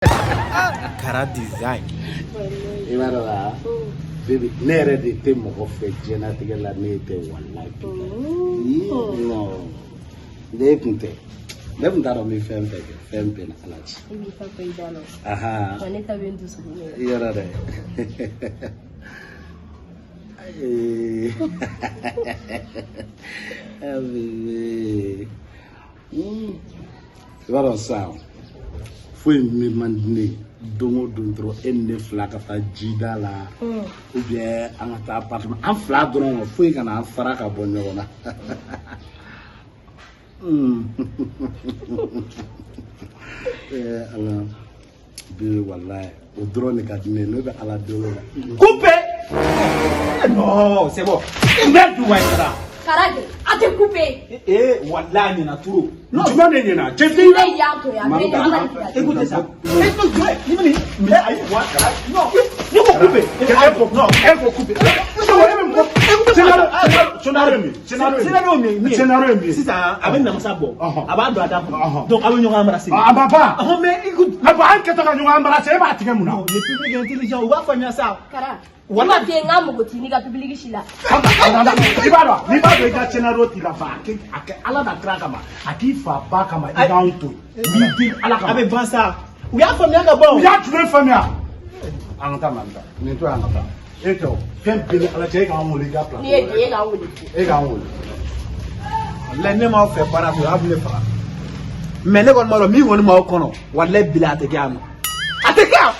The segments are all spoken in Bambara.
Kara Design. I b'a dɔn wa, baby, ne yɛrɛ de tɛ mɔgɔ fɛ diɲɛlatigɛ la, ne tɛ, walayi. Non, ne kun tɛ, ne kun t'a dɔn n bɛ fɛn fɛn kɛ, fɛn bɛɛ ni Ala cɛ. I b'i ta fɔ i da la. Ahan. Wa ne ta bɛ n dusukun de la. I yɔrɔ dɛ. Ee, ah, bébé. I b'a dɔn sisan, foyi min man di ne ye don o don dɔrɔn, e ni ne fila ka taa jida la ou bien an ka taa appartement, an fila dɔrɔn ma, foyi kana an fara ka bɔ ɲɔgɔn na. Eh, Ala, bébé, walayi, o dɔrɔn de ka di ne ye, ne bɛ Ala deli o la. Coupé. Non, c'est bon. Merde, ouais, Kara. Kara kɛ, a tɛ couper. Eh, wallahi, ɲɛna trop. Non, Jumɛn de ɲɛna cɛ? Ne y'a to yan, a bɛ Ala ni kira. Écoutez ça. Écoute, ouais, il mais, aïe, ouais, non, il faut couper. E ko Non, e ko couper. Scénario, scénario min, scénario. Scénario min ye. Scénario ye min ye? Sisan a bɛ namasa bɔ. A b'a don a da kɔnɔ. Donc a bɛ ɲɔgɔn embrasser. A ma ban. Ɔhɔn, mais écoute. A bɔn, an kɛtɔ ka ɲɔgɔn embrasser, e b'a tigɛ mun na? Non, le public est intelligent, u b'a faamuya sa. Kara. Wala. Wala den n ka mago t'i n'i ka public si la. I b'a dɔn, n'i b'a dɔn i ka scénario t'i la fa, a kɛ Ala na kira kama, a k'i fa ba kama, i k'anw to yen, n b'i deli Ala A kama. bɛ ban sa. U y'a faamuya ka ban. U y'a jumɛn faamuya? An ka taa, Mamita, nin to yan, an ka taa. E tɛ o fɛn bɛɛ ni Ala cɛ, e k'an wele i ka N'i ye plateau. den ye k'an wele. E k'an wele. Walayi, ne m'aw fɛ baara fɛ, a bɛ ne faga. Mais ne kɔni b'a dɔn min kɔni b'aw kɔnɔ, walayi bila a tɛ kɛ yan nɔ. A tɛ kɛ yan.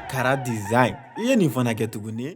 Kara Design. I ye nin fana kɛ tuguni.